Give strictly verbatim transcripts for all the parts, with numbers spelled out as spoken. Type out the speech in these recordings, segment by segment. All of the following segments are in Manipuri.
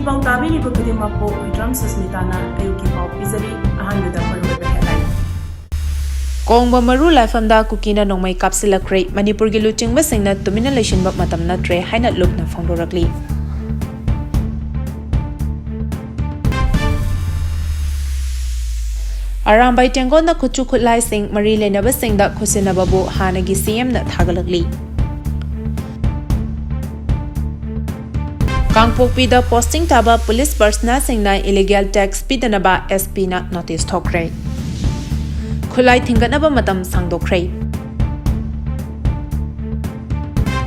ꯄꯥꯎ ꯇꯥꯕꯤꯔꯤꯕ ꯈꯨꯗꯤꯡꯃꯛꯄꯨ ꯍꯨꯏꯗ꯭ꯔꯝ ꯁꯨꯁꯃꯤꯇꯥꯅ ꯑꯌꯨꯛꯀꯤ ꯄꯥꯎ ꯄꯤꯖꯔꯤ꯫ ꯑꯍꯥꯟꯕꯗ ꯃꯔꯨꯑꯣꯏꯕ headline꯫ ꯀꯣꯡꯕ ꯃꯔꯨ ꯂꯥꯏꯐꯝꯗ ꯀꯨꯀꯤꯅ ꯅꯣꯡꯃꯩ ꯀꯥꯞꯁꯤꯜꯂꯛꯈ꯭ꯔꯦ꯫ ꯃꯅꯤꯄꯨꯔꯒꯤ ꯂꯨꯆꯤꯡꯕꯁꯤꯡꯅ ꯇꯨꯃꯤꯟꯅ ꯂꯩꯁꯤꯟꯕ ꯃꯇꯝ ꯅꯠꯇ꯭ꯔꯦ ꯍꯥꯏꯅ ꯂꯨꯞꯅ ꯐꯣꯡꯗꯣꯔꯛꯂꯤ꯫ ꯑꯔꯥꯝꯕꯥꯏ ꯇꯦꯡꯒꯣꯟꯗ ꯈꯨꯠꯁꯨ ꯈꯨꯠꯂꯥꯏꯁꯤꯡ, ꯃꯔꯤ ꯂꯩꯅꯕꯁꯤꯡꯗ ꯈꯨꯠꯁꯤꯟꯅꯕꯕꯨ ꯍꯥꯟꯅꯒꯤ ꯁꯤ ꯑꯦꯝꯅ ꯊꯥꯒꯠꯂꯛꯂꯤ꯫ ꯀꯥꯡꯄꯣꯛꯄꯤꯗ posting ꯇꯥꯕ ꯄꯨꯂꯤꯁ ꯄꯔꯁꯅꯦꯜꯁꯤꯡꯅ illegal tax ꯄꯤꯗꯅꯕ ꯑꯦꯁ ꯄꯤꯅ ꯅꯣꯇꯤꯁ ꯊꯣꯛꯈ꯭ꯔꯦ꯫ ꯈꯨꯠꯂꯥꯏ ꯊꯤꯡꯒꯠꯅꯕ ꯃꯇꯝ ꯁꯥꯡꯗꯣꯛꯈ꯭ꯔꯦ꯫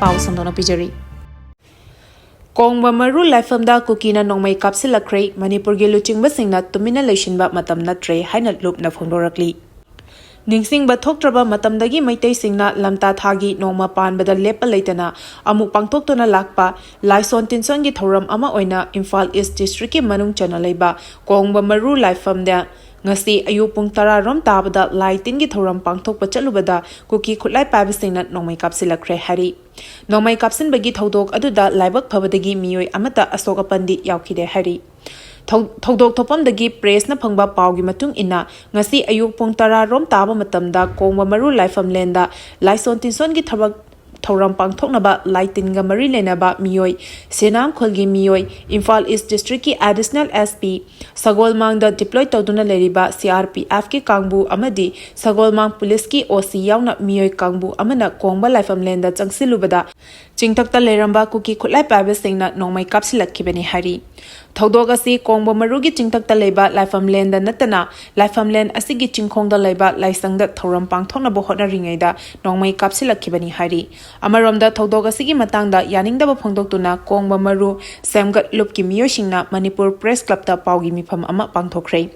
ꯄꯥꯎ ꯁꯟꯗꯣꯛꯅ ꯄꯤꯖꯔꯤ꯫ ꯀꯣꯡꯕ ꯃꯔꯨ ꯂꯥꯏꯐꯝꯗ ꯀꯨꯀꯤꯅ ꯅꯣꯡꯃꯩ ꯀꯥꯞꯁꯤꯜꯂꯛꯈ꯭ꯔꯦ꯫ ꯃꯅꯤꯄꯨꯔꯒꯤ ꯂꯨꯆꯤꯡꯕꯁꯤꯡꯅ ꯇꯨꯃꯤꯟꯅ ꯂꯩꯁꯤꯟꯕ ꯃꯇꯝ ꯅꯠꯇ꯭ꯔꯦ ꯍꯥꯏꯅ ꯂꯨꯞꯅ ꯐꯣꯡꯗꯣꯔꯛꯂꯤ꯫ ꯅꯤꯡꯁꯤꯡꯕ ꯊꯣꯛꯇ꯭ꯔꯕ ꯃꯇꯝꯗꯒꯤ ꯃꯩꯇꯩꯁꯤꯡꯅ ꯂꯝꯇꯥ ꯊꯥꯒꯤ ꯅꯣꯡꯃ ꯄꯥꯟꯕꯗ ꯂꯦꯞꯄ ꯂꯩꯇꯅ ꯑꯃꯨꯛ ꯄꯥꯡꯊꯣꯛꯇꯨꯅ ꯂꯥꯛꯄ ꯂꯥꯏꯁꯣꯟ ꯇꯤꯟꯁꯣꯟꯒꯤ ꯊꯧꯔꯝ ꯑꯃ ꯑꯣꯏꯅ ꯏꯝꯐꯥꯜ ꯏꯁ ꯗꯤꯁꯇ꯭ꯔꯤꯛꯀꯤ ꯃꯅꯨꯡ ꯆꯟꯅ ꯂꯩꯕ ꯀꯣꯡꯕ ꯃꯔꯨ ꯂꯥꯏꯐꯝꯗ ꯉꯁꯤ ꯑꯌꯨꯛ ꯄꯨꯡ ꯇꯔꯥ ꯔꯣꯝ ꯇꯥꯕꯗ ꯂꯥꯏ ꯇꯤꯟꯒꯤ ꯊꯧꯔꯝ ꯄꯥꯡꯊꯣꯛꯄ ꯆꯠꯂꯨꯕꯗ ꯀꯨꯀꯤ ꯈꯨꯠꯂꯥꯏ ꯄꯥꯏꯕꯁꯤꯡꯅ ꯅꯣꯡꯃꯩ ꯀꯥꯞꯁꯤꯜꯂꯛꯈ꯭ꯔꯦ ꯍꯥꯏꯔꯤ꯫ ꯅꯣꯡꯃꯩ ꯀꯥꯞꯁꯤꯟꯕꯒꯤ ꯊꯧꯗꯣꯛ ꯑꯗꯨꯗ ꯂꯥꯏꯕꯛ ꯐꯕꯗꯒꯤ ꯃꯤꯑꯣꯏ ꯑꯃꯠꯇ ꯑꯁꯣꯛ ꯑꯄꯟꯗꯤ ꯌꯥꯎꯈꯤꯗꯦ ꯍꯥꯏꯔꯤ꯫ ꯊꯧ-, ꯊꯧꯗꯣꯛ ꯊꯣꯛꯐꯝꯗꯒꯤ ꯄ꯭ꯔꯦꯁꯅ ꯐꯪꯕ ꯄꯥꯎꯒꯤ ꯃꯇꯨꯡ ꯏꯟꯅ, ꯉꯁꯤ ꯑꯌꯨꯛ ꯄꯨꯡ ꯇꯔꯥ ꯔꯣꯝ ꯇꯥꯕ ꯃꯇꯝꯗ ꯀꯣꯡꯕ ꯃꯔꯨ ꯂꯥꯏꯐꯝ ꯂꯦꯟꯗ ꯂꯥꯏꯁꯣꯟ ꯇꯤꯟꯁꯣꯟꯒꯤ ꯊꯕꯛ ꯊꯧꯔꯝ ꯄꯥꯡꯊꯣꯛꯅꯕ ꯂꯥꯏ ꯇꯤꯟꯒ ꯃꯔꯤ ꯂꯩꯅꯕ ꯃꯤꯑꯣꯏ, ꯁꯦꯅꯥꯝ ꯈꯨꯜꯒꯤ ꯃꯤꯑꯣꯏ, ꯏꯝꯐꯥꯜ ꯏꯁ ꯗꯤꯁꯇ꯭ꯔꯤꯛꯀꯤ ꯑꯦꯗꯤꯁꯅꯦꯜ ꯑꯦꯁ ꯄꯤ, ꯁꯒꯣꯜꯃꯥꯡꯗ deploy ꯇꯧꯗꯨꯅ ꯂꯩꯔꯤꯕ ꯁꯤ ꯑꯥꯔ ꯄꯤ ꯑꯦꯐꯀꯤ ꯀꯥꯡꯕꯨ ꯑꯃꯗꯤ ꯁꯒꯣꯜꯃꯥꯡ ꯄꯨꯂꯤꯁꯀꯤ ꯑꯣ ꯁꯤ ꯌꯥꯎꯅ ꯃꯤꯑꯣꯏ ꯀꯥꯡꯕꯨ ꯑꯃꯅ ꯀꯣꯡꯕ ꯂꯥꯏꯐꯝ ꯂꯦꯟꯗ ꯆꯪꯁꯤꯜꯂꯨꯕꯗ ꯆꯤꯡꯊꯛꯇ ꯂꯩꯔꯝꯕ ꯀꯨꯀꯤ ꯈꯨꯠꯂꯥꯏ ꯄꯥꯏꯕꯁꯤꯡꯅ ꯅꯣꯡꯃꯩ ꯀꯥꯞꯁꯤꯜꯂꯛꯈꯤꯕꯅꯤ ꯍꯥꯏꯔꯤ꯫ ꯊꯧꯗꯣꯛ ꯑꯁꯤ ꯀꯣꯡꯕ ꯃꯔꯨꯒꯤ ꯆꯤꯡꯊꯛꯇ ꯂꯩꯕ ꯂꯥꯏꯐꯝꯂꯦꯟꯗ ꯅꯠꯇꯅ, ꯂꯥꯏꯐꯝꯂꯦꯟ ꯑꯁꯤꯒꯤ ꯆꯤꯡꯈꯣꯡꯗ ꯂꯩꯕ ꯂꯥꯏꯁꯪꯗ ꯊꯧꯔꯝ ꯄꯥꯡꯊꯣꯛꯅꯕ ꯍꯣꯠꯅꯔꯤꯉꯩꯗ ꯅꯣꯡꯃꯩ ꯀꯥꯞꯁꯤꯜꯂꯛꯈꯤꯕꯅꯤ ꯍꯥꯏꯔꯤ꯫ ꯑꯃꯔꯣꯝꯗ, ꯊꯧꯗꯣꯛ ꯑꯁꯤꯒꯤ ꯃꯇꯥꯡꯗ ꯌꯥꯅꯤꯡꯗꯕ ꯐꯣꯡꯗꯣꯛꯇꯨꯅ ꯀꯣꯡꯕ ꯃꯔꯨ ꯁꯦꯝꯒꯠ ꯂꯨꯞꯀꯤ ꯃꯤꯑꯣꯏꯁꯤꯡꯅ ꯃꯅꯤꯄꯨꯔ ꯄ꯭ꯔꯦꯁ ꯀ꯭ꯂꯕꯇ ꯄꯥꯎꯒꯤ ꯃꯤꯐꯝ ꯑꯃ ꯄꯥꯡꯊꯣꯛꯈ꯭ꯔꯦ꯫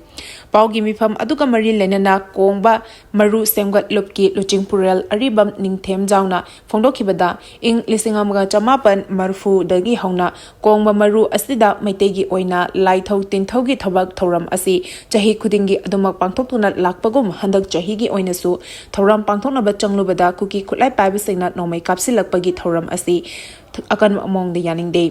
ꯄꯥꯎꯒꯤ ꯃꯤꯐꯝ ꯑꯗꯨꯒ ꯃꯔꯤ ꯂꯩꯅꯅ ꯀꯣꯡꯕ ꯃꯔꯨ ꯁꯦꯝꯒꯠ ꯂꯨꯞꯀꯤ ꯂꯨꯆꯤꯡꯄꯨꯔꯦꯜ ꯑꯔꯤꯕꯝ ꯅꯤꯡꯊꯦꯝꯖꯥꯎꯅ ꯐꯣꯡꯗꯣꯛꯈꯤꯕꯗ, ꯏꯪ ꯂꯤꯁꯤꯡ ꯑꯃꯒ ꯆꯃꯥꯄꯟ ꯃꯔꯤꯐꯨꯗꯒꯤ ꯍꯧꯅ ꯀꯣꯡꯕ ꯃꯔꯨ ꯑꯁꯤꯗ ꯃꯩꯇꯩꯒꯤ ꯑꯣꯏꯅ ꯂꯥꯏꯊꯧ ꯇꯤꯟꯊꯧꯒꯤ ꯊꯕꯛ ꯊꯧꯔꯝ ꯑꯁꯤ ꯆꯍꯤ ꯈꯨꯗꯤꯡꯒꯤ ꯑꯗꯨꯃꯛ ꯄꯥꯡꯊꯣꯛꯇꯨꯅ ꯂꯥꯛꯄꯒꯨꯝ, ꯍꯟꯗꯛ ꯆꯍꯤꯒꯤ ꯑꯣꯏꯅꯁꯨ ꯊꯧꯔꯝ ꯄꯥꯡꯊꯣꯛꯅꯕ ꯆꯪꯂꯨꯕꯗ ꯀꯨꯀꯤ ꯈꯨꯠꯂꯥꯏ ꯄꯥꯏꯕꯁꯤꯡꯅ ꯅꯣꯡꯃꯩ ꯀꯥꯞꯁꯤꯜꯂꯛꯄꯒꯤ ꯊꯧꯔꯝ ꯑꯁꯤ ꯑꯀꯟꯕ ꯃꯑꯣꯡꯗ ꯌꯥꯅꯤꯡꯗꯦ꯫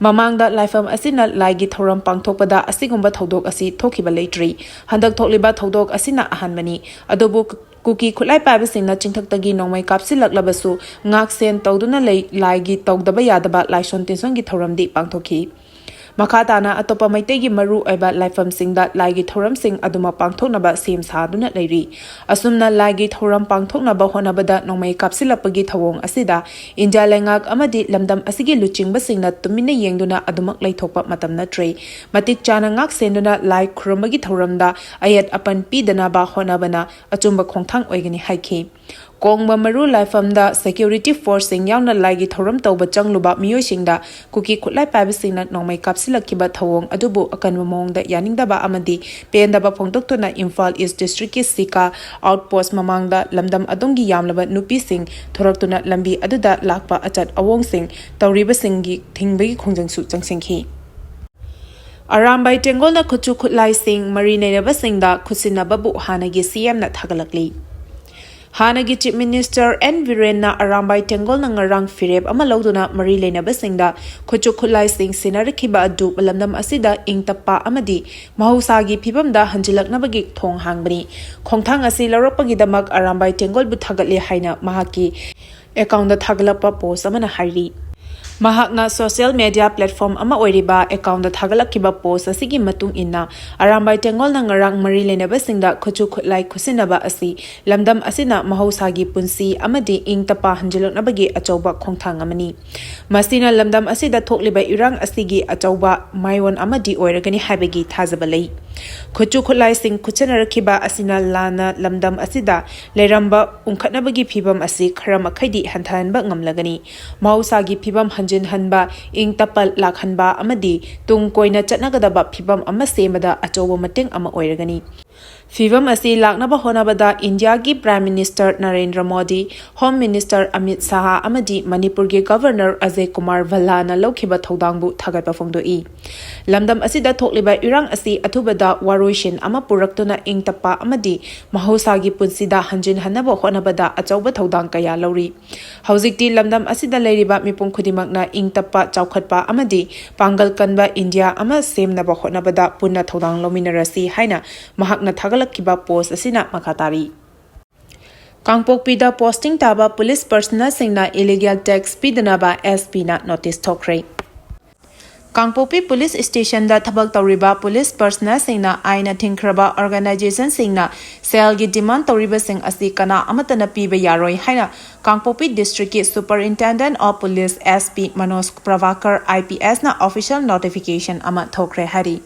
ꯃꯃꯥꯡꯗ ꯂꯥꯏꯐꯝ ꯑꯁꯤꯅ ꯂꯥꯏꯒꯤ ꯊꯧꯔꯝ ꯄꯥꯡꯊꯣꯛꯄꯗ ꯑꯁꯤꯒꯨꯝꯕ ꯊꯧꯗꯣꯛ ꯑꯁꯤ ꯊꯣꯛꯈꯤꯕ ꯂꯩꯇ꯭ꯔꯤ꯫ ꯍꯟꯗꯛ ꯊꯣꯛꯂꯤꯕ ꯊꯧꯗꯣꯛ ꯑꯁꯤꯅ ꯑꯍꯥꯟꯕꯅꯤ꯫ ꯑꯗꯨꯕꯨ ꯀꯨꯀꯤ ꯈꯨꯠꯂꯥꯏ ꯄꯥꯏꯕꯁꯤꯡꯅ ꯆꯤꯡꯊꯛꯇꯒꯤ ꯅꯣꯡꯃꯩ ꯀꯥꯞꯁꯤꯜꯂꯛꯂꯕꯁꯨ ꯉꯥꯛꯁꯦꯟ ꯇꯧꯗꯨꯅ ꯂꯩ, ꯂꯥꯏꯒꯤ ꯇꯧꯗꯕ ꯌꯥꯗꯕ ꯂꯥꯏꯁꯣꯟ ꯇꯤꯟꯁꯣꯟꯒꯤ ꯊꯧꯔꯝꯗꯤ ꯄꯥꯡꯊꯣꯛꯈꯤ꯫ ꯃꯈꯥ ꯇꯥꯅ ꯑꯇꯣꯞꯄ ꯃꯩꯇꯩꯒꯤ ꯃꯔꯨ ꯑꯣꯏꯕ ꯂꯥꯏꯐꯝꯁꯤꯡꯗ ꯂꯥꯏꯒꯤ ꯊꯧꯔꯝꯁꯤꯡ ꯑꯗꯨꯃꯛ ꯄꯥꯡꯊꯣꯛꯅꯕ ꯁꯦꯝ ꯁꯥꯗꯨꯅ ꯂꯩꯔꯤ꯫ ꯑꯁꯨꯝꯅ ꯂꯥꯏꯒꯤ ꯊꯧꯔꯝ ꯄꯥꯡꯊꯣꯛꯅꯕ ꯍꯣꯠꯅꯕꯗ ꯅꯣꯡꯃꯩ ꯀꯥꯞꯁꯤꯜꯂꯛꯄꯒꯤ ꯊꯧꯑꯣꯡ ꯑꯁꯤꯗ ꯏꯟꯗꯤꯌꯥ ꯂꯩꯉꯥꯛ ꯑꯃꯗꯤ ꯂꯝꯗꯝ ꯑꯁꯤꯒꯤ ꯂꯨꯆꯤꯡꯕꯁꯤꯡꯅ ꯇꯨꯃꯤꯟꯅ ꯌꯦꯡꯗꯨꯅ ꯑꯗꯨꯃꯛ ꯂꯩꯊꯣꯛꯄ ꯃꯇꯝ ꯅꯠꯇ꯭ꯔꯦ꯫ ꯃꯇꯤꯛ ꯆꯥꯅ ꯉꯥꯛ ꯁꯦꯟꯗꯨꯅ ꯂꯥꯏ ꯈꯨꯔꯨꯝꯕꯒꯤ ꯊꯧꯔꯝꯗ ꯑꯌꯦꯠ ꯑꯄꯟ ꯄꯤꯗꯅꯕ ꯍꯣꯠꯅꯕꯅ ꯑꯆꯨꯝꯕ ꯈꯣꯡꯊꯥꯡ ꯑꯣꯏꯒꯅꯤ ꯍꯥꯏꯈꯤ꯫ ꯀꯣꯡꯕ ꯃꯔꯨ ꯂꯥꯏꯐꯝꯗ ꯁꯦꯀ꯭ꯌꯨꯔꯤꯇꯤ ꯐꯣꯔꯁꯁꯤꯡ ꯌꯥꯎꯅ ꯂꯥꯏꯒꯤ ꯊꯧꯔꯝ ꯇꯧꯕ ꯆꯪꯂꯨꯕ ꯃꯤꯑꯣꯏꯁꯤꯡꯗ ꯀꯨꯀꯤ ꯈꯨꯠꯂꯥꯏ ꯄꯥꯏꯕꯁꯤꯡꯅ ꯅꯣꯡꯃꯩ ꯀꯥꯞꯁꯤꯜꯂꯛꯈꯤꯕ ꯊꯧꯑꯣꯡ ꯑꯗꯨꯕꯨ ꯑꯀꯟꯕ ꯃꯑꯣꯡꯗ ꯌꯥꯅꯤꯡꯗꯕ ꯑꯃꯗꯤ ꯄꯦꯟꯗꯕ ꯐꯣꯡꯗꯣꯛꯇꯨꯅ ꯏꯝꯐꯥꯜ ꯏꯁ ꯗꯤꯁꯇ꯭ꯔꯤꯛꯀꯤ ꯁꯤꯀꯥ ꯑꯥꯎꯠꯄꯣꯁ ꯃꯃꯥꯡꯗ ꯂꯝꯗꯝ ꯑꯗꯣꯝꯒꯤ ꯌꯥꯝꯂꯕ ꯅꯨꯄꯤꯁꯤꯡ ꯊꯣꯔꯛꯇꯨꯅ ꯂꯝꯕꯤ ꯑꯗꯨꯗ ꯂꯥꯛꯄ ꯑꯆꯠ ꯑꯋꯣꯡꯁꯤꯡ ꯇꯧꯔꯤꯕꯁꯤꯡꯒꯤ ꯊꯤꯡꯕꯒꯤ ꯈꯣꯡꯖꯪꯁꯨ ꯆꯪꯁꯤꯟꯈꯤ꯫ ꯑꯔꯥꯝꯕꯥꯏ ꯇꯦꯡꯒꯣꯜꯅ ꯈꯨꯠꯁꯨ ꯈꯨꯠꯂꯥꯏꯁꯤꯡ ꯃꯔꯤ ꯂꯩꯅꯕꯁꯤꯡꯗ ꯈꯨꯠꯁꯤꯟꯅꯕꯕꯨ ꯍꯥꯟꯅꯒꯤ ꯁꯤ ꯑꯦꯝꯅ ꯊꯥꯒꯠꯂꯛꯂꯤ꯫ ꯍꯥꯟꯅꯒꯤ ꯆꯤꯐ ꯃꯤꯅꯤꯁꯇꯔ ꯑꯦꯟ ꯕꯤꯔꯦꯟꯅ ꯑꯔꯥꯝꯕꯥꯏ ꯇꯦꯡꯒꯣꯜꯅ ꯉꯔꯥꯡ ꯐꯤꯔꯦꯞ ꯑꯃ ꯂꯧꯗꯨꯅ ꯃꯔꯤ ꯂꯩꯅꯕꯁꯤꯡꯗ ꯈꯨꯠꯁꯨ ꯈꯨꯠꯂꯥꯏꯁꯤꯡ ꯁꯤꯟꯅꯔꯛꯈꯤꯕ ꯑꯗꯨ ꯂꯝꯗꯝ ꯑꯁꯤꯗ ꯏꯪ ꯇꯞꯄ ꯑꯃꯗꯤ ꯃꯍꯧꯁꯥꯒꯤ ꯐꯤꯕꯝꯗ ꯍꯟꯖꯤꯜꯂꯛꯅꯕꯒꯤ ꯊꯣꯡ ꯍꯥꯡꯕꯅꯤ꯫ ꯈꯣꯡꯊꯥꯡ ꯑꯁꯤ ꯂꯧꯔꯛꯄꯒꯤꯗꯃꯛ ꯑꯔꯥꯝꯕꯥꯏ ꯇꯦꯡꯒꯣꯜꯕꯨ ꯊꯥꯒꯠꯂꯤ ꯍꯥꯏꯅ ꯃꯍꯥꯛꯀꯤ ꯑꯦꯀꯥꯎꯟꯗ ꯊꯥꯒꯠꯂꯛꯄ ꯄꯣꯁ ꯑꯃꯅ ꯍꯥꯏꯔꯤ꯫ ꯃꯍꯥꯛꯅ ꯁꯣꯁꯤꯌꯦꯜ ꯃꯦꯗꯤꯌꯥ ꯄ꯭ꯂꯦꯠꯐꯣꯔꯝ ꯑꯃ ꯑꯣꯏꯔꯤꯕ ꯑꯦꯀꯥꯎꯟꯗ ꯊꯥꯒꯠꯂꯛꯈꯤꯕ ꯄꯣꯁ ꯑꯁꯤꯒꯤ ꯃꯇꯨꯡ ꯏꯟꯅ, ꯑꯔꯥꯝꯕꯥꯏ ꯇꯦꯡꯒꯣꯜꯅ ꯉꯔꯥꯡ ꯃꯔꯤ ꯂꯩꯅꯕꯁꯤꯡꯗ ꯈꯨꯠꯁꯨ ꯈꯨꯠꯂꯥꯏ ꯈꯨꯠꯁꯤꯟꯅꯕ ꯑꯁꯤ ꯂꯝꯗꯝ ꯑꯁꯤꯅ ꯃꯍꯧꯁꯥꯒꯤ ꯄꯨꯟꯁꯤ ꯑꯃꯗꯤ ꯏꯪ ꯇꯞꯄ ꯍꯟꯖꯤꯜꯂꯛꯅꯕꯒꯤ ꯑꯆꯧꯕ ꯈꯣꯡꯊꯥꯡ ꯑꯃꯅꯤ꯫ ꯃꯁꯤꯅ ꯂꯝꯗꯝ ꯑꯁꯤꯗ ꯊꯣꯛꯂꯤꯕ ꯏꯔꯥꯡ ꯑꯁꯤꯒꯤ ꯑꯆꯧꯕ ꯃꯥꯏꯑꯣꯟ ꯑꯃꯗꯤ ꯑꯣꯏꯔꯒꯅꯤ ꯍꯥꯏꯕꯒꯤ ꯊꯥꯖꯕ ꯂꯩ꯫ ꯈꯨꯠꯁꯨ ꯈꯨꯠꯂꯥꯏꯁꯤꯡ ꯈꯨꯠꯁꯤꯟꯅꯔꯛꯈꯤꯕ ꯑꯁꯤꯅ ꯂꯥꯟꯅ ꯂꯝꯗꯝ ꯑꯁꯤꯗ ꯂꯩꯔꯝꯕ ꯎꯪꯈꯠꯅꯕꯒꯤ ꯐꯤꯕꯝ ꯑꯁꯤ ꯈꯔ ꯃꯈꯩꯗꯤ ꯍꯟꯊꯍꯟꯕ ꯉꯝꯂꯒꯅꯤ꯫ ꯃꯍꯧꯁꯥꯒꯤ ꯐꯤꯕꯝ ꯍꯟꯖꯤꯟꯍꯟꯕ, ꯏꯪ ꯇꯞꯄ ꯂꯥꯛꯍꯟꯕ ꯑꯃꯗꯤ ꯇꯨꯡ ꯀꯣꯏꯅ ꯆꯠꯅꯒꯗꯕ ꯐꯤꯕꯝ ꯑꯃ ꯁꯦꯝꯕꯗ ꯑꯆꯧꯕ ꯃꯇꯦꯡ ꯑꯃ ꯑꯣꯏꯔꯒꯅꯤ꯫ ꯐꯤꯚꯝ ꯑꯁꯤ ꯂꯥꯛꯅꯕ ꯍꯣꯠꯅꯕꯗ ꯏꯟꯗꯤꯌꯥꯒꯤ Prime Minister Narendra Modi, Home Minister Amit Shah ꯑꯃꯗꯤ ꯃꯅꯤꯄꯨꯔꯒꯤ Governor ꯑꯖꯌ ꯀꯨꯃꯥꯔ ꯚꯜꯂꯥꯅ ꯂꯧꯈꯤꯕ ꯊꯧꯗꯥꯡꯕꯨ ꯊꯥꯒꯠꯄ ꯐꯣꯡꯗꯣꯛꯏ꯫ ꯂꯝꯗꯝ ꯑꯁꯤꯗ ꯊꯣꯛꯂꯤꯕ ꯏꯔꯥꯡ ꯑꯁꯤ ꯑꯊꯨꯕꯗ ꯋꯥꯔꯣꯏꯁꯤꯟ ꯑꯃ ꯄꯨꯔꯛꯇꯨꯅ ꯏꯪ ꯇꯞꯄ ꯑꯃꯗꯤ ꯃꯍꯧꯁꯥꯒꯤ ꯄꯨꯟꯁꯤꯗ ꯍꯟꯖꯤꯟꯍꯟꯅꯕ ꯍꯣꯠꯅꯕꯗ ꯑꯆꯧꯕ ꯊꯧꯗꯥꯡ ꯀꯌꯥ ꯂꯧꯔꯤ꯫ ꯍꯧꯖꯤꯛꯇꯤ ꯂꯝꯗꯝ ꯑꯁꯤꯗ ꯂꯩꯔꯤꯕ ꯃꯤꯄꯨꯝ ꯈꯨꯗꯤꯡꯃꯛꯅ ꯏꯪ ꯇꯞꯄ, ꯆꯥꯎꯈꯠꯄ ꯑꯃꯗꯤ ꯄꯥꯡꯒꯜ ꯀꯟꯕ ꯏꯟꯗꯤꯌꯥ ꯑꯃ ꯁꯦꯝꯅꯕ ꯍꯣꯠꯅꯕꯗ ꯄꯨꯟꯅ ꯊꯧꯗꯥꯡ ꯂꯧꯃꯤꯟꯅꯔꯁꯤ ꯍꯥꯏꯅ ꯃꯍꯥꯛꯅ ꯊꯥꯒꯠꯂꯛꯈꯤꯕ post ꯑꯁꯤꯅ ꯃꯈꯥ ꯇꯥꯔꯤ꯫ ꯀꯥꯡꯄꯣꯛꯄꯤꯗ posting ꯇꯥꯕ police personnelꯁꯤꯡꯅ illegal tax ꯄꯤꯗꯅꯕ S Pꯅ notice ꯊꯣꯛꯈ꯭ꯔꯦ꯫ ꯀꯥꯡꯄꯣꯛꯄꯤ police stationꯗ ꯊꯕꯛ ꯇꯧꯔꯤꯕ police personnelꯁꯤꯡꯅ ꯑꯥꯏꯟꯅ ꯊꯤꯡꯈ꯭ꯔꯕ organizationꯁꯤꯡꯅ ꯁꯦꯜꯒꯤ demand ꯇꯧꯔꯤꯕꯁꯤꯡ ꯑꯁꯤ ꯀꯅꯥ ꯑꯃꯠꯇꯅ ꯄꯤꯕ ꯌꯥꯔꯣꯏ ꯍꯥꯏꯅ ꯀꯥꯡꯄꯣꯛꯄꯤ districtꯀꯤ Superintendent of Police S P Manoj Prabhakar I P Sꯅ official notification ꯑꯃ ꯊꯣꯛꯈ꯭ꯔꯦ ꯍꯥꯏꯔꯤ꯫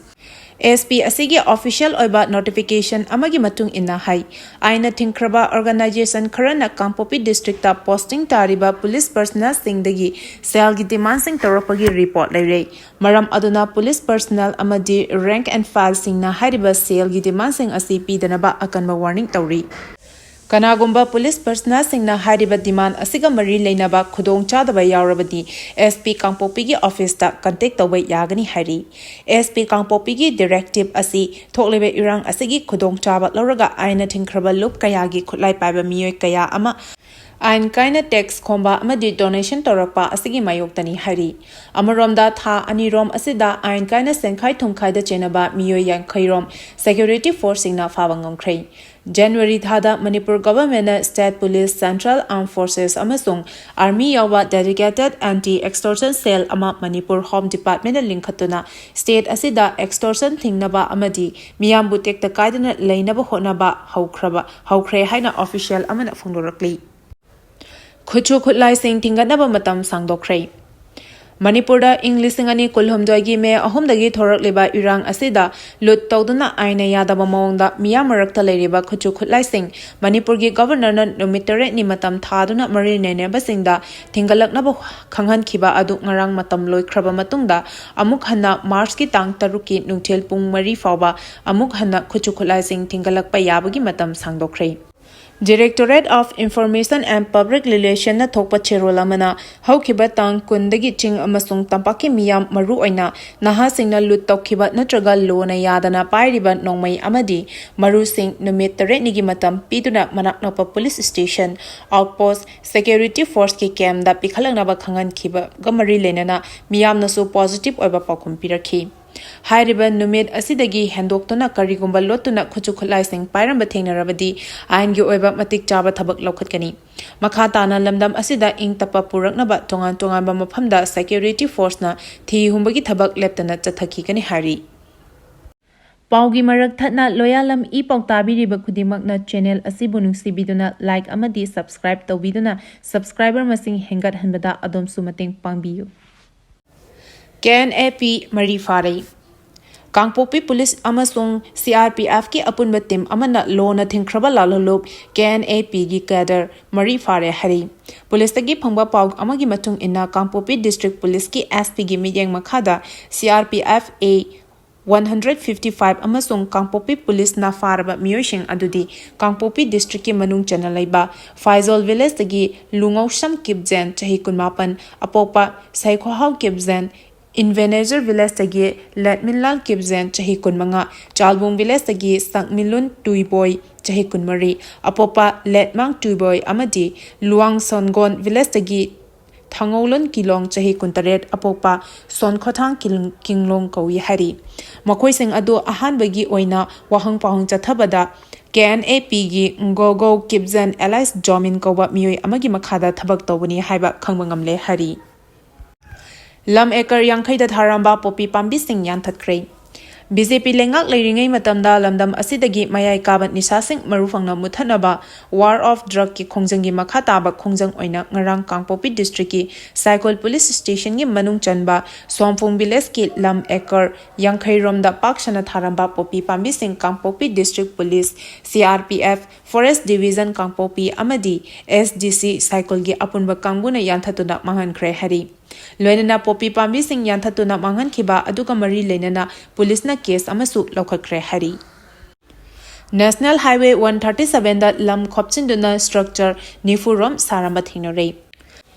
S P ꯑꯁꯤꯒꯤ official ꯑꯣꯏꯕ notification ꯑꯃꯒꯤ ꯃꯇꯨꯡ ꯏꯟꯅ ꯍꯥꯏ, ꯑꯥꯏꯟꯅ ꯊꯤꯡꯈ꯭ꯔꯕ organization ꯈꯔꯅ ꯀꯥꯡꯄꯣꯛꯄꯤ districtꯇ posting ꯇꯥꯔꯤꯕ police personnelꯁꯤꯡꯗꯒꯤ ꯁꯦꯜꯒꯤ demandꯁꯤꯡ ꯇꯧꯔꯛꯄꯒꯤ report ꯂꯩꯔꯦ꯫ ꯃꯔꯝ ꯑꯗꯨꯅ police personnel ꯑꯃꯗꯤ rank and fileꯁꯤꯡꯅ ꯍꯥꯏꯔꯤꯕ ꯁꯦꯜꯒꯤ demandꯁꯤꯡ ꯑꯁꯤ ꯄꯤꯗꯅꯕ ꯑꯀꯟꯕ warning ꯇꯧꯔꯤ꯫ ꯀꯅꯥꯒꯨꯝꯕ police personnelꯁꯤꯡꯅ ꯍꯥꯏꯔꯤꯕ demand ꯑꯁꯤꯒ ꯃꯔꯤ ꯂꯩꯅꯕ ꯈꯨꯗꯣꯡꯆꯥꯗꯕ ꯌꯥꯎꯔꯕꯗꯤ S P ꯀꯥꯡꯄꯣꯛꯄꯤꯒꯤ officeꯇ contact ꯇꯧꯕ ꯌꯥꯒꯅꯤ ꯍꯥꯏꯔꯤ꯫ S P ꯀꯥꯡꯄꯣꯛꯄꯤꯒꯤ directive ꯑꯁꯤ ꯊꯣꯛꯂꯤꯕ ꯏꯔꯥꯡ ꯑꯁꯤꯒꯤ ꯈꯨꯗꯣꯡꯆꯥꯕ ꯂꯧꯔꯒ ꯑꯥꯏꯟꯅ ꯊꯤꯡꯈ꯭ꯔꯕ ꯂꯨꯞ ꯀꯌꯥꯒꯤ ꯈꯨꯠꯂꯥꯏ ꯄꯥꯏꯕ ꯃꯤꯑꯣꯏ ꯀꯌꯥ ꯑꯃ ꯑꯥꯏꯟ ꯀꯥꯏꯅ tax ꯈꯣꯝꯕ ꯑꯃꯗꯤ donation ꯇꯧꯔꯛꯄ ꯑꯁꯤꯒꯤ ꯃꯥꯌꯣꯛꯇꯅꯤ ꯍꯥꯏꯔꯤ꯫ ꯑꯃꯔꯣꯝꯗ ꯊꯥ ꯑꯅꯤꯔꯣꯝ ꯑꯁꯤꯗ ꯑꯥꯏꯟ ꯀꯥꯏꯅ ꯁꯦꯟꯈꯥꯏ ꯊꯨꯝꯈꯥꯏꯗ ꯆꯦꯟꯅꯕ ꯃꯤꯑꯣꯏ ꯌꯥꯡꯈꯩ ꯔꯣꯝ security forceꯁꯤꯡꯅ ꯐꯥꯕ ꯉꯝꯈ꯭ꯔꯦ꯫ January ꯊꯥꯗ Manipur governmentꯅ state police, central armed forces ꯑꯃꯁꯨꯡ army ꯌꯥꯎꯕ dedicated anti extortion cell ꯑꯃ ꯃꯅꯤꯄꯨꯔ Home Departmentꯅ ꯂꯤꯡꯈꯠꯇꯨꯅ state ꯑꯁꯤꯗ extortion ꯊꯤꯡꯅꯕ ꯑꯃꯗꯤ ꯃꯤꯌꯥꯝꯕꯨ ꯇꯦꯛꯇ ꯀꯥꯏꯗꯅ ꯂꯩꯅꯕ ꯍꯣꯠꯅꯕ ꯍꯧꯈ꯭ꯔꯕ, ꯍꯧꯈ꯭ꯔꯦ ꯍꯥꯏꯅ official ꯑꯃꯅ ꯐꯣꯡꯗꯣꯔꯛꯂꯤ꯫ ꯈꯨꯠꯁꯨ ꯈꯨꯠꯂꯥꯏꯁꯤꯡ ꯊꯤꯡꯒꯠꯅꯕ ꯃꯇꯝ ꯁꯥꯡꯗꯣꯛꯈ꯭ꯔꯦ꯫ ꯃꯅꯤꯄꯨꯔꯗ ꯏꯪ ꯂꯤꯁꯤꯡ ꯑꯅꯤ ꯀꯨꯟꯍꯨꯝꯗꯣꯏꯒꯤ ꯃꯦ ꯑꯍꯨꯝꯗꯒꯤ ꯊꯣꯔꯛꯂꯤꯕ ꯏꯔꯥꯡ ꯑꯁꯤꯗ ꯂꯨꯠ ꯇꯧꯗꯨꯅ ꯑꯥꯏꯟꯅ ꯌꯥꯗꯕ ꯃꯑꯣꯡꯗ ꯃꯤꯌꯥꯝ ꯃꯔꯛꯇ ꯂꯩꯔꯤꯕ ꯈꯨꯠꯁꯨ ꯈꯨꯠꯂꯥꯏꯁꯤꯡ ꯃꯅꯤꯄꯨꯔꯒꯤ ꯒꯕꯔꯅꯔꯅ ꯅꯨꯃꯤꯠ ꯇꯔꯦꯠꯅꯤ ꯃꯇꯝ ꯊꯥꯗꯨꯅ ꯃꯔꯤ ꯂꯩꯅꯕꯁꯤꯡꯗ ꯊꯤꯡꯒꯠꯂꯛꯅꯕ ꯈꯪꯍꯟꯈꯤꯕ ꯑꯗꯨ ꯉꯔꯥꯡ ꯃꯇꯝ ꯂꯣꯏꯈ꯭ꯔꯕ ꯃꯇꯨꯡꯗ ꯑꯃꯨꯛ ꯍꯟꯅ ꯃꯥꯔꯆꯀꯤ ꯇꯥꯡ ꯇꯔꯨꯛꯀꯤ ꯅꯨꯡꯊꯤꯜ ꯄꯨꯡ ꯃꯔꯤ ꯐꯥꯎꯕ ꯑꯃꯨꯛ ꯍꯟꯅ ꯈꯨꯠꯁꯨ ꯈꯨꯠꯂꯥꯏꯁꯤꯡ ꯊꯤꯡꯒꯠꯂꯛꯄ ꯌꯥꯕꯒꯤ ꯃꯇꯝ ꯁꯥꯡꯗꯣꯛꯈ꯭ꯔꯦ꯫ Directorate of Information and Public Relationꯅ ꯊꯣꯛꯄ ꯆꯦꯔꯣꯜ ꯑꯃꯅ ꯍꯧꯈꯤꯕ ꯇꯥꯡ ꯀꯨꯟꯗꯒꯤ ꯆꯤꯡ ꯑꯃꯁꯨꯡ ꯇꯝꯄꯥꯛꯀꯤ ꯃꯤꯌꯥꯝ, ꯃꯔꯨꯑꯣꯏꯅ ꯅꯍꯥꯁꯤꯡꯅ ꯂꯨꯠ ꯇꯧꯈꯤꯕ ꯅꯠꯇ꯭ꯔꯒ ꯂꯣꯅ ꯌꯥꯗꯅ ꯄꯥꯏꯔꯤꯕ ꯅꯣꯡꯃꯩ ꯑꯃꯗꯤ ꯃꯔꯨꯁꯤꯡ ꯅꯨꯃꯤꯠ ꯇꯔꯦꯠꯅꯤꯒꯤ ꯃꯇꯝ ꯄꯤꯗꯨꯅ ꯃꯅꯥꯛ ꯅꯛꯄ ꯄꯨꯂꯤꯁ ꯁ꯭ꯇꯦꯁꯟ, ꯑꯥꯎꯠꯄꯣꯁ, ꯁꯦꯀ꯭ꯌꯨꯔꯤꯇꯤ ꯐꯣꯔꯁꯀꯤ ꯀꯦꯝꯗ ꯄꯤꯈꯠꯂꯛꯅꯕ ꯈꯪꯍꯟꯈꯤꯕꯒ ꯃꯔꯤ ꯂꯩꯅꯅ ꯃꯤꯌꯥꯝꯅꯁꯨ ꯄꯣꯖꯤꯇꯤꯚ ꯑꯣꯏꯕ ꯄꯥꯎꯈꯨꯝ ꯄꯤꯔꯛꯈꯤ꯫ ꯍꯥꯏꯔꯤꯕ ꯅꯨꯃꯤꯠ ꯑꯁꯤꯗꯒꯤ ꯍꯦꯟꯗꯣꯛꯇꯨꯅ ꯀꯔꯤꯒꯨꯝꯕ ꯂꯣꯠꯇꯨꯅ ꯈꯨꯠꯁꯨ ꯈꯨꯠꯂꯥꯏꯁꯤꯡ ꯄꯥꯏꯔꯝꯕ ꯊꯦꯡꯅꯔꯕꯗꯤ ꯑꯥꯏꯟꯒꯤ ꯑꯣꯏꯕ ꯃꯇꯤꯛ ꯆꯥꯕ ꯊꯕꯛ ꯂꯧꯈꯠꯀꯅꯤ꯫ ꯃꯈꯥ ꯇꯥꯅ ꯂꯝꯗꯝ ꯑꯁꯤꯗ ꯏꯪ ꯇꯞꯄ ꯄꯨꯔꯛꯅꯕ ꯇꯣꯉꯥꯟ ꯇꯣꯉꯥꯟꯕ ꯃꯐꯝꯗ ꯁꯦꯀ꯭ꯌꯨꯔꯤꯇꯤ ꯐꯣꯔꯁꯅ ꯊꯤ ꯍꯨꯝꯕꯒꯤ ꯊꯕꯛ ꯂꯦꯞꯇꯅ ꯆꯠꯊꯈꯤꯒꯅꯤ ꯍꯥꯏꯔꯤ꯫ ꯄꯥꯎꯒꯤ ꯃꯔꯛ ꯊꯠꯅ ꯂꯣꯌꯥꯂꯝ ꯏ ꯄꯥꯎ ꯇꯥꯕꯤꯔꯤꯕ ꯈꯨꯗꯤꯡꯃꯛꯅ ꯆꯦꯅꯦꯜ ꯑꯁꯤꯕꯨ ꯅꯨꯡꯁꯤꯕꯤꯗꯨꯅ ꯂꯥꯏꯛ ꯑꯃꯗꯤ ꯁꯕꯁꯀ꯭ꯔꯥꯏꯕ ꯇꯧꯕꯤꯗꯨꯅ ꯁꯕꯁꯀ꯭ꯔꯥꯏꯕꯔ ꯃꯁꯤꯡ ꯍꯦꯟꯒꯠꯍꯟꯕꯗ ꯑꯗꯣꯝꯁꯨ ꯃꯇꯦꯡ ꯄꯥꯡꯕꯤꯌꯨ꯫ ꯀꯦ ꯑꯦꯟ ꯑꯦ ꯄꯤ ꯃꯔꯤ ꯐꯥꯔꯦ꯫ ꯀꯥꯡꯄꯣꯛꯄꯤ ꯄꯨꯂꯤꯁ ꯑꯃꯁꯨꯡ ꯁꯤ ꯑꯥꯔ ꯄꯤ ꯑꯦꯐꯀꯤ ꯑꯄꯨꯟꯕ ꯇꯤꯝ ꯑꯃꯅ ꯂꯣꯅ ꯊꯤꯡꯈ꯭ꯔꯕ ꯂꯥꯜꯍꯧꯂꯨꯞ ꯀꯦ ꯑꯦꯟ ꯑꯦ ꯄꯤꯒꯤ ꯀꯦꯗꯔ ꯃꯔꯤ ꯐꯥꯔꯦ ꯍꯥꯏꯔꯤ꯫ ꯄꯨꯂꯤꯁꯇꯒꯤ ꯐꯪꯕ ꯄꯥꯎ ꯑꯃꯒꯤ ꯃꯇꯨꯡ ꯏꯟꯅ ꯀꯥꯡꯄꯣꯛꯄꯤ ꯗꯤꯁꯇ꯭ꯔꯤꯛ ꯄꯨꯂꯤꯁꯀꯤ ꯑꯦꯁ ꯄꯤꯒꯤ ꯃꯤꯠꯌꯦꯡ ꯃꯈꯥꯗ C R P F A one hundred fifty five ꯑꯃꯁꯨꯡ ꯀꯥꯡꯄꯣꯛꯄꯤ ꯄꯨꯂꯤꯁꯅ ꯐꯥꯔꯕ ꯃꯤꯑꯣꯏꯁꯤꯡ ꯑꯗꯨꯗꯤ ꯀꯥꯡꯄꯣꯛꯄꯤ ꯗꯤꯁꯇ꯭ꯔꯤꯛꯀꯤ ꯃꯅꯨꯡ ꯆꯟꯅ ꯂꯩꯕ ꯐꯥꯏꯖꯣꯜ ꯚꯤꯂꯦꯖꯇꯒꯤ ꯂꯨꯉꯧꯁꯝ ꯀꯤꯞꯖꯦꯟ, ꯆꯍꯤ ꯀꯨꯟꯃꯥꯄꯟ, ꯑꯄꯣꯛꯄ ꯁꯩꯈꯣꯍꯥꯎ ꯀꯤꯞꯖꯦꯟ, ꯏꯟꯚꯦꯅꯦꯖꯔ ꯚꯤꯂꯦꯖꯇꯒꯤ ꯂꯦꯠꯃꯤꯟꯂꯥꯜ ꯀꯤꯞꯖꯦꯟ, ꯆꯍꯤ ꯀꯨꯟꯃꯉꯥ, ꯆꯥꯜꯕꯨꯡ ꯚꯤꯂꯦꯖꯇꯒꯤ ꯁꯛꯃꯤꯂꯨꯟ ꯇꯨꯏꯕꯣꯏ, ꯆꯍꯤ ꯀꯨꯟꯃꯔꯤ, ꯑꯄꯣꯛꯄ ꯂꯦꯠꯃꯥꯡ ꯇꯨꯏꯕꯣꯏ ꯑꯃꯗꯤ ꯂꯨꯋꯥꯡ ꯁꯣꯟꯒꯣꯟ ꯚꯤꯂꯦꯖꯇꯒꯤ ꯊꯥꯡꯉꯧꯂꯣꯟ ꯀꯤꯂꯣꯡ, ꯆꯍꯤ ꯀꯨꯟꯇꯔꯦꯠ, ꯑꯄꯣꯛꯄ ꯁꯣꯟꯈꯣꯊꯥꯡ ꯀꯤꯡ-, ꯀꯤꯡꯂꯣꯡ ꯀꯧꯏ ꯍꯥꯏꯔꯤ꯫ ꯃꯈꯣꯏꯁꯤꯡ ꯑꯗꯨ ꯑꯍꯥꯟꯕꯒꯤ ꯑꯣꯏꯅ ꯋꯥꯍꯪ ꯄꯥꯎꯍꯪ ꯆꯠꯊꯕꯗ ꯀꯦ ꯑꯦꯟ ꯑꯦ ꯄꯤꯒꯤ ꯒꯣꯒꯣ ꯀꯤꯞꯖꯦꯟ ꯑꯦꯂꯥꯏꯁ ꯖꯣꯃꯤꯟ ꯀꯧꯕ ꯃꯤꯑꯣꯏ ꯑꯃꯒꯤ ꯃꯈꯥꯗ ꯊꯕꯛ ꯇꯧꯕꯅꯤ ꯍꯥꯏꯕ ꯈꯪꯕ ꯉꯝꯂꯦ ꯍꯥꯏꯔꯤ꯫ ꯂꯝ ꯑꯦꯀꯔ ꯌꯥꯡꯈꯩꯗ ꯊꯥꯔꯝꯕ ꯄꯣꯄꯤ ꯄꯥꯝꯕꯤꯁꯤꯡ ꯌꯥꯟꯊꯠꯈ꯭ꯔꯦ꯫ ꯕꯤ ꯖꯦ ꯄꯤ ꯂꯩꯉꯥꯛ ꯂꯩꯔꯤꯉꯩ ꯃꯇꯝꯗ ꯂꯝꯗꯝ ꯑꯁꯤꯗꯒꯤ ꯃꯌꯥꯏ ꯀꯥꯕ ꯅꯤꯁꯥꯁꯤꯡ ꯃꯔꯨ ꯐꯪꯅ ꯃꯨꯠꯊꯠꯅꯕ War of Drug ꯀꯤ ꯈꯣꯡꯖꯪꯒꯤ ꯃꯈꯥ ꯇꯥꯕ ꯈꯣꯡꯖꯪ ꯑꯣꯏꯅ ꯉꯔꯥꯡ ꯀꯥꯡꯄꯣꯛꯄꯤ district ꯀꯤ ꯁꯥꯏꯀꯣꯜ police station ꯒꯤ ꯃꯅꯨꯡ ꯆꯟꯕ ꯁꯣꯝꯐꯨꯡ village ꯀꯤ ꯂꯝ acre ꯌꯥꯡꯈꯩ ꯔꯣꯝꯗ ꯄꯥꯛ ꯁꯟꯅ ꯊꯥꯔꯝꯕ ꯄꯣꯄꯤ ꯄꯥꯝꯕꯤꯁꯤꯡ ꯀꯥꯡꯄꯣꯛꯄꯤ district police, C R P F, Forest Division ꯀꯥꯡꯄꯣꯛꯄꯤ ꯑꯃꯗꯤ S D C ꯁꯥꯏꯀꯣꯜꯒꯤ ꯑꯄꯨꯟꯕ ꯀꯥꯡꯕꯨꯅ ꯌꯥꯟꯊꯠꯇꯨꯅ ꯃꯥꯡꯍꯟꯈ꯭ꯔꯦ ꯍꯥꯏꯔꯤ꯫ ꯂꯣꯏꯅꯅ ꯄꯣꯄꯤ ꯄꯥꯝꯕꯤꯁꯤꯡ ꯌꯥꯟꯊꯠꯇꯨꯅ ꯃꯥꯡꯍꯟꯈꯤꯕ ꯑꯗꯨꯒ ꯃꯔꯤ ꯂꯩꯅꯅ police ꯅ case ꯑꯃꯁꯨ ꯂꯧꯈꯠꯈ꯭ꯔꯦ ꯍꯥꯏꯔꯤ꯫ National Highway one thirty seven ꯗ ꯂꯝ ꯈꯣꯞꯆꯤꯟꯗꯨꯅ structure ꯅꯤꯐꯨ ꯔꯣꯝ ꯁꯥꯔꯝꯕ ꯊꯦꯡꯅꯔꯦ꯫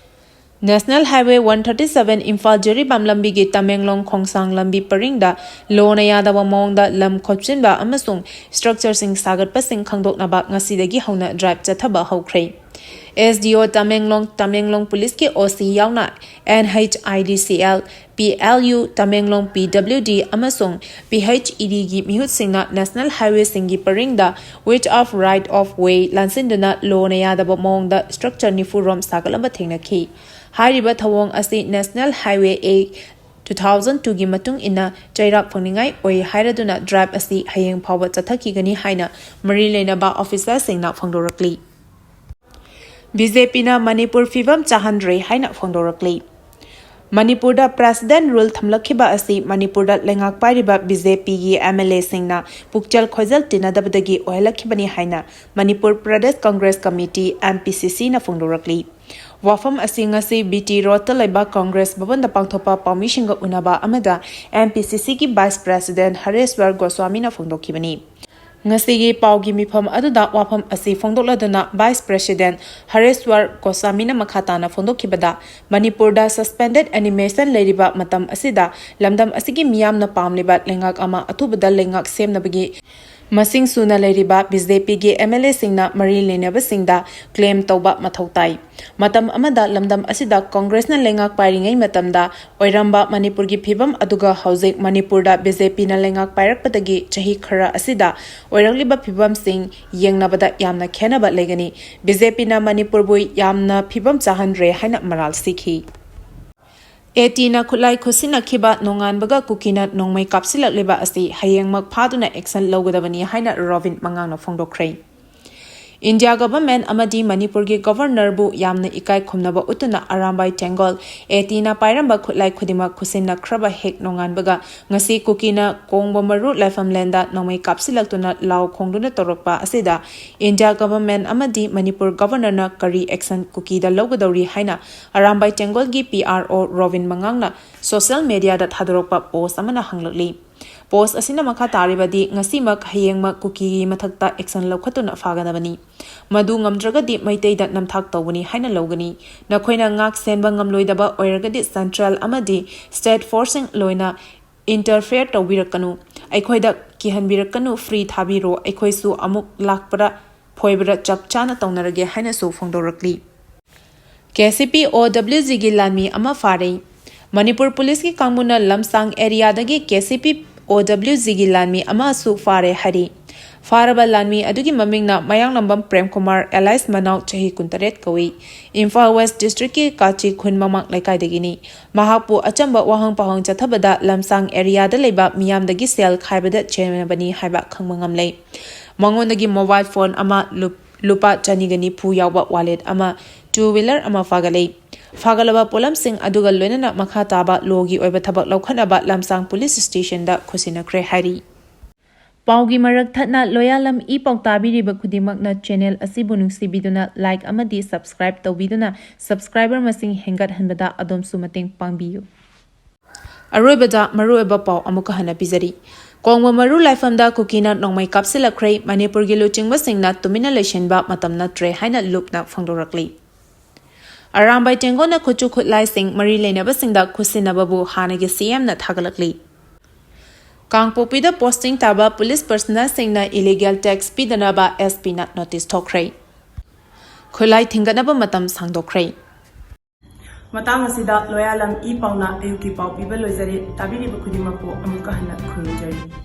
National Highway one thirty seven Imphal Jiribam ꯂꯝꯕꯤꯒꯤ ꯇꯃꯦꯡꯂꯣꯡ ꯈꯣꯡꯁꯥꯡ ꯂꯝꯕꯤ ꯄꯔꯤꯡꯗ ꯂꯣꯅ ꯌꯥꯗꯕ ꯃꯑꯣꯡꯗ ꯂꯝ ꯈꯣꯞꯆꯤꯟꯕ ꯑꯃꯁꯨꯡ structure ꯁꯤꯡ ꯁꯥꯒꯠꯄꯁꯤꯡ ꯈꯪꯗꯣꯛꯅꯕ ꯉꯁꯤꯗꯒꯤ ꯍꯧꯅ drive ꯆꯠꯊꯕ ꯍꯧꯈ꯭ꯔꯦ꯫ S D O Tamenglong, Tamenglong police ꯀꯤ O C ꯌꯥꯎꯅ N H I D C L, P L U Tamenglong, P W D ꯑꯃꯁꯨꯡ P H E D ꯒꯤ ꯃꯤꯍꯨꯠꯁꯤꯡꯅ National Highway ꯁꯤꯡꯒꯤ ꯄꯔꯤꯡꯗ width of right of way ꯂꯥꯟꯁꯤꯟꯗꯨꯅ ꯂꯣꯅ ꯌꯥꯗꯕ ꯃꯑꯣꯡꯗ structure ꯅꯤꯐꯨ ꯔꯣꯝ ꯁꯥꯒꯠꯂꯝꯕ ꯊꯦꯡꯅꯈꯤ꯫ ꯍꯥꯏꯔꯤꯕ ꯊꯧꯑꯣꯡ ꯑꯁꯤ National Highway Act two thousand two ꯒꯤ ꯃꯇꯨꯡ ꯏꯟꯅ ꯆꯩꯔꯥꯛ ꯐꯪꯅꯤꯡꯉꯥꯏ ꯑꯣꯏ ꯍꯥꯏꯔꯗꯨꯅ drive ꯑꯁꯤ ꯍꯌꯦꯡ ꯐꯥꯎꯕ ꯆꯠꯊꯈꯤꯒꯅꯤ ꯍꯥꯏꯅ ꯃꯔꯤ ꯂꯩꯅꯕ officer ꯁꯤꯡꯅ ꯐꯣꯡꯗꯣꯔꯛꯂꯤ꯫ B J P ꯅ ꯃꯅꯤꯄꯨꯔ ꯐꯤꯕꯝ ꯆꯥꯍꯟꯗ꯭ꯔꯦ ꯍꯥꯏꯅ ꯐꯣꯡꯗꯣꯔꯛꯂꯤ꯫ ꯃꯅꯤꯄꯨꯔꯗ President rule ꯊꯝꯂꯛꯈꯤꯕ ꯑꯁꯤ ꯃꯅꯤꯄꯨꯔꯗ ꯂꯩꯉꯥꯛ ꯄꯥꯏꯔꯤꯕ B J P ꯒꯤ M L A ꯁꯤꯡꯅ ꯄꯨꯛꯆꯦꯜ ꯈꯣꯏꯖꯦꯜ ꯇꯤꯟꯅꯗꯕꯗꯒꯤ ꯑꯣꯏꯍꯜꯂꯛꯈꯤꯕꯅꯤ ꯍꯥꯏꯅ Manipur Pradesh Congress committee, M P C C ꯅ ꯐꯣꯡꯗꯣꯔꯛꯂꯤ꯫ ꯋꯥꯐꯝ ꯑꯁꯤ ꯉꯁꯤ B T Road ꯇ ꯂꯩꯕ ꯀꯪꯒ꯭ꯔꯦꯁ ꯚꯕꯟꯗ ꯄꯥꯡꯊꯣꯛꯄ ꯄꯥꯎꯃꯤꯁꯤꯡꯒ ꯎꯅꯕ ꯑꯃꯗ M P C C ꯒꯤ Vice President ꯍꯔꯦꯁ꯭ꯋꯔ ꯒꯣꯁ꯭ꯋꯥꯃꯤꯅ ꯐꯣꯡꯗꯣꯛꯈꯤꯕꯅꯤ꯫ ꯉꯁꯤꯒꯤ ꯄꯥꯎꯒꯤ ꯃꯤꯐꯝ ꯑꯗꯨꯗ ꯋꯥꯐꯝ ꯑꯁꯤ ꯐꯣꯡꯗꯣꯛꯂꯗꯨꯅ Vice President ꯍꯔꯦꯁ꯭ꯋꯔ ꯒꯣꯁ꯭ꯋꯥꯃꯤꯅ ꯃꯈꯥ ꯇꯥꯅ ꯐꯣꯡꯗꯣꯛꯈꯤꯕꯗ, ꯃꯅꯤꯄꯨꯔꯗ suspended animation ꯂꯩꯔꯤꯕ ꯃꯇꯝ ꯑꯁꯤꯗ ꯂꯝꯗꯝ ꯑꯁꯤꯒꯤ ꯃꯤꯌꯥꯝꯅ ꯄꯥꯝꯂꯤꯕ ꯂꯩꯉꯥꯛ ꯑꯃ ꯑꯊꯨꯕꯗ ꯂꯩꯉꯥꯛ ꯁꯦꯝꯅꯕꯒꯤ ꯃꯁꯤꯡ ꯁꯨꯅ ꯂꯩꯔꯤꯕ B J P ꯒꯤ M L A ꯁꯤꯡꯅ ꯃꯔꯤ ꯂꯩꯅꯕꯁꯤꯡꯗ claim ꯇꯧꯕ ꯃꯊꯧ ꯇꯥꯏ꯫ ꯃꯇꯝ ꯑꯃꯗ ꯂꯝꯗꯝ ꯑꯁꯤꯗ ꯀꯪꯒ꯭ꯔꯦꯁꯅ ꯂꯩꯉꯥꯛ ꯄꯥꯏꯔꯤꯉꯩ ꯃꯇꯝꯗ ꯑꯣꯏꯔꯝꯕ ꯃꯅꯤꯄꯨꯔꯒꯤ ꯐꯤꯕꯝ ꯑꯗꯨꯒ ꯍꯧꯖꯤꯛ ꯃꯅꯤꯄꯨꯔꯗ B J P ꯅ ꯂꯩꯉꯥꯛ ꯄꯥꯏꯔꯛꯄꯗꯒꯤ ꯆꯍꯤ ꯈꯔ ꯑꯁꯤꯗ ꯑꯣꯏꯔꯛꯂꯤꯕ ꯐꯤꯕꯝꯁꯤꯡ ꯌꯦꯡꯅꯕꯗ ꯌꯥꯝꯅ ꯈꯦꯟꯅꯕ ꯂꯩꯒꯅꯤ꯫ B J P ꯅ ꯃꯅꯤꯄꯨꯔꯕꯨ ꯌꯥꯝꯅ ꯐꯤꯕꯝ ꯆꯥꯍꯟꯗ꯭ꯔꯦ ꯍꯥꯏꯅ ꯃꯔꯥꯜ ꯁꯤꯈꯤ꯫ ꯑꯦꯇꯤꯅ ꯈꯨꯠꯂꯥꯏ ꯈꯨꯠꯁꯤꯟꯅꯈꯤꯕ ꯅꯣꯡꯉꯥꯟꯕꯒ ꯀꯨꯀꯤꯅ ꯅꯣꯡꯃꯩ ꯀꯥꯞꯁꯤꯜꯂꯛꯂꯤꯕ ꯑꯁꯤ ꯍꯌꯦꯡꯃꯛ ꯐꯥꯗꯨꯅ action ꯂꯧꯒꯗꯕꯅꯤ ꯍꯥꯏꯅ ꯔꯣꯕꯤꯟ ꯃꯉꯥꯡꯅ ꯐꯣꯡꯗꯣꯛꯈ꯭ꯔꯦ꯫ India government ꯑꯃꯗꯤ ꯃꯅꯤꯄꯨꯔꯒꯤ governorꯕꯨ ꯌꯥꯝꯅ ꯏꯀꯥꯏ ꯈꯨꯝꯅꯕ ꯎꯠꯇꯨꯅ ꯑꯔꯥꯝꯕꯥꯏ ꯇꯦꯡꯒꯣꯜ ꯑꯦꯇꯤꯅ ꯄꯥꯏꯔꯝꯕ ꯈꯨꯠꯂꯥꯏ ꯈꯨꯗꯤꯡꯃꯛ ꯈꯨꯠꯁꯤꯟꯅꯈ꯭ꯔꯕ ꯍꯦꯛ ꯅꯣꯡꯉꯥꯟꯕꯒ ꯉꯁꯤ ꯀꯨꯀꯤꯅ ꯀꯣꯡꯕ ꯃꯔꯨ ꯂꯥꯏꯐꯝꯂꯦꯟꯗ ꯅꯣꯡꯃꯩ ꯀꯥꯞꯁꯤꯜꯂꯛꯇꯨꯅ ꯂꯥꯎ ꯈꯣꯡꯗꯨꯅ ꯇꯧꯔꯛꯄ ꯑꯁꯤꯗ India government ꯑꯃꯗꯤ ꯃꯅꯤꯄꯨꯔ governorꯅ ꯀꯔꯤ action ꯀꯨꯀꯤꯗ ꯂꯧꯒꯗꯧꯔꯤ ꯍꯥꯏꯅ ꯑꯔꯥꯝꯕꯥꯏ ꯇꯦꯡꯒꯣꯜꯒꯤ P R O ꯔꯣꯕꯤꯟ ꯃꯉꯥꯡꯅ social mediaꯗ ꯊꯥꯗꯣꯔꯛꯄ post ꯑꯃꯅ ꯍꯪꯂꯛꯂꯤ꯫ Post ꯑꯁꯤꯅ ꯃꯈꯥ ꯇꯥꯔꯤꯕꯗꯤ, ꯉꯁꯤꯃꯛ ꯍꯌꯦꯡꯃꯛ ꯀꯨꯀꯤꯒꯤ ꯃꯊꯛꯇ action ꯂꯧꯈꯠꯇꯨꯅ ꯐꯥꯒꯗꯕꯅꯤ꯫ ꯃꯗꯨ ꯉꯝꯗ꯭ꯔꯒꯗꯤ ꯃꯩꯇꯩꯗ ꯅꯝꯊꯥꯛ ꯇꯧꯒꯅꯤ ꯍꯥꯏꯅ ꯂꯧꯒꯅꯤ꯫ ꯅꯈꯣꯏꯅ ꯉꯥꯛ ꯁꯦꯟꯕ ꯉꯝꯂꯣꯏꯗꯕ ꯑꯣꯏꯔꯒꯗꯤ central ꯑꯃꯗꯤ state forceꯁꯤꯡ ꯂꯣꯏꯅ interfere ꯇꯧꯕꯤꯔꯛꯀꯅꯨ꯫ ꯑꯩꯈꯣꯏꯗ ꯀꯤꯍꯟꯕꯤꯔꯛꯀꯅꯨ, free ꯊꯥꯕꯤꯔꯣ꯫ ꯑꯩꯈꯣꯏꯁꯨ ꯑꯃꯨꯛ ꯂꯥꯛꯄꯗ ꯐꯣꯏꯕꯗ ꯆꯞ ꯆꯥꯅ ꯇꯧꯅꯔꯒꯦ ꯍꯥꯏꯅꯁꯨ ꯐꯣꯡꯗꯣꯔꯛꯂꯤ꯫ KCP OWGꯒꯤ ꯂꯥꯟꯃꯤ ꯑꯃ ꯐꯥꯔꯦ꯫ ꯃꯅꯤꯄꯨꯔ ꯄꯨꯂꯤꯁꯀꯤ ꯀꯥꯡꯕꯨꯅ ꯂꯝꯁꯥꯡ areaꯗꯒꯤ KCP OWGꯒꯤ ꯂꯥꯟꯃꯤ ꯑꯃꯁꯨ ꯐꯥꯔꯦ ꯍꯥꯏꯔꯤ꯫ ꯐꯥꯔꯕ ꯂꯥꯟꯃꯤ ꯑꯗꯨꯒꯤ ꯃꯃꯤꯡꯅ ꯃꯌꯥꯡꯂꯝꯕꯝ ꯄ꯭ꯔꯦꯝꯀꯨꯃꯥꯔ alias ꯃꯅꯥꯎ, ꯆꯍꯤ ꯀꯨꯟꯇꯔꯦꯠ ꯀꯧꯏ꯫ ꯏꯝꯐꯥꯜ West districtꯀꯤ ꯀꯥꯆꯤ ꯈꯨꯟ ꯃꯃꯥꯡ ꯂꯩꯀꯥꯏꯗꯒꯤꯅꯤ꯫ ꯃꯍꯥꯛꯄꯨ ꯑꯆꯝꯕ ꯋꯥꯍꯪ ꯄꯥꯎꯍꯪ ꯆꯠꯊꯕꯗ ꯂꯝꯁꯥꯡ areaꯗ ꯂꯩꯕ ꯃꯤꯌꯥꯝꯗꯒꯤ ꯁꯦꯜ ꯈꯥꯏꯕꯗ ꯆꯦꯟꯕꯅꯤ ꯍꯥꯏꯕ ꯈꯪꯕ ꯉꯝꯂꯦ꯫ ꯃꯉꯣꯟꯗꯒꯤ mobile phone ꯑꯃ, ꯂꯨꯞ-, ꯂꯨꯄꯥ ꯆꯅꯤꯒ ꯅꯤꯐꯨ ꯌꯥꯎꯕ wallet ꯑꯃ, two wheeler ꯑꯃ ꯐꯥꯒꯠꯂꯦ꯫ ꯐꯥꯒꯠꯂꯕ ꯄꯣꯠꯂꯝꯁꯤꯡ ꯑꯗꯨꯒ ꯂꯣꯏꯅꯅ ꯃꯈꯥ ꯇꯥꯕ lawꯒꯤ ꯑꯣꯏꯕ ꯊꯕꯛ ꯂꯧꯈꯠꯅꯕ ꯂꯝꯁꯥꯡ police stationꯗ ꯈꯨꯠꯁꯤꯟꯅꯈ꯭ꯔꯦ ꯍꯥꯏꯔꯤ꯫ ꯄꯥꯎꯒꯤ ꯃꯔꯛ ꯊꯠꯅ ꯂꯣꯌꯥꯂꯝ ꯏ ꯄꯥꯎ ꯇꯥꯕꯤꯔꯤꯕ ꯈꯨꯗꯤꯡꯃꯛꯅ channel ꯑꯁꯤꯕꯨ ꯅꯨꯡꯁꯤꯕꯤꯗꯨꯅ like ꯑꯃꯗꯤ subscribe ꯇꯧꯕꯤꯗꯨꯅ subscriber ꯃꯁꯤꯡ ꯍꯦꯟꯒꯠꯍꯟꯕꯗ ꯑꯗꯣꯝꯁꯨ ꯃꯇꯦꯡ ꯄꯥꯡꯕꯤꯌꯨ꯫ ꯑꯔꯣꯏꯕꯗ ꯃꯔꯨꯑꯣꯏꯕ ꯄꯥꯎ ꯑꯃꯨꯛꯀ ꯍꯟꯅ ꯄꯤꯖꯔꯤ꯫ ꯀꯣꯡꯕ ꯃꯔꯨ ꯂꯥꯏꯐꯝꯗ ꯀꯨꯀꯤꯅ ꯅꯣꯡꯃꯩ ꯀꯥꯞꯁꯤꯜꯂꯛꯈ꯭ꯔꯦ꯫ ꯃꯅꯤꯄꯨꯔꯒꯤ ꯂꯨꯆꯤꯡꯕꯁꯤꯡꯅ ꯇꯨꯃꯤꯟꯅ ꯂꯩꯁꯤꯟꯕ ꯃꯇꯝ ꯅꯠꯇ꯭ꯔꯦ ꯍꯥꯏꯅ ꯂꯨꯞꯅ ꯐꯣꯡꯗꯣꯔꯛꯂꯤ꯫ ꯑꯔꯥꯝꯕꯥꯏ ꯇꯦꯡꯒꯣꯜꯅ ꯈꯨꯠꯁꯨ ꯈꯨꯠꯂꯥꯏꯁꯤꯡ ꯃꯔꯤ ꯂꯩꯅꯕꯁꯤꯡꯗ ꯈꯨꯠꯁꯤꯟꯅꯕꯕꯨ ꯍꯥꯟꯅꯒꯤ CMꯅ ꯊꯥꯒꯠꯂꯛꯂꯤ꯫ ꯀꯥꯡꯄꯣꯛꯄꯤꯗ posting ꯇꯥꯕ police personnelꯁꯤꯡꯅ illegal tax ꯄꯤꯗꯅꯕ SPꯅ notice ꯊꯣꯛꯈ꯭ꯔꯦ꯫ ꯈꯨꯠꯂꯥꯏ ꯊꯤꯡꯒꯠꯅꯕ ꯃꯇꯝ ꯁꯥꯡꯗꯣꯛꯈ꯭ꯔꯦ꯫ ꯃꯇꯥꯡ ꯑꯁꯤꯗ ꯂꯣꯌꯥꯂꯝ ꯏ ꯄꯥꯎꯅ ꯑꯌꯨꯛꯀꯤ ꯄꯥꯎ ꯄꯤꯕ ꯂꯣꯏꯖꯔꯦ꯫ ꯇꯥꯕꯤꯔꯤꯕ ꯈꯨꯗꯤꯡꯃꯛꯄꯨ ꯑꯃꯨꯛꯀ ꯍꯟꯅ ꯈꯨꯔꯨꯝꯖꯔꯤ꯫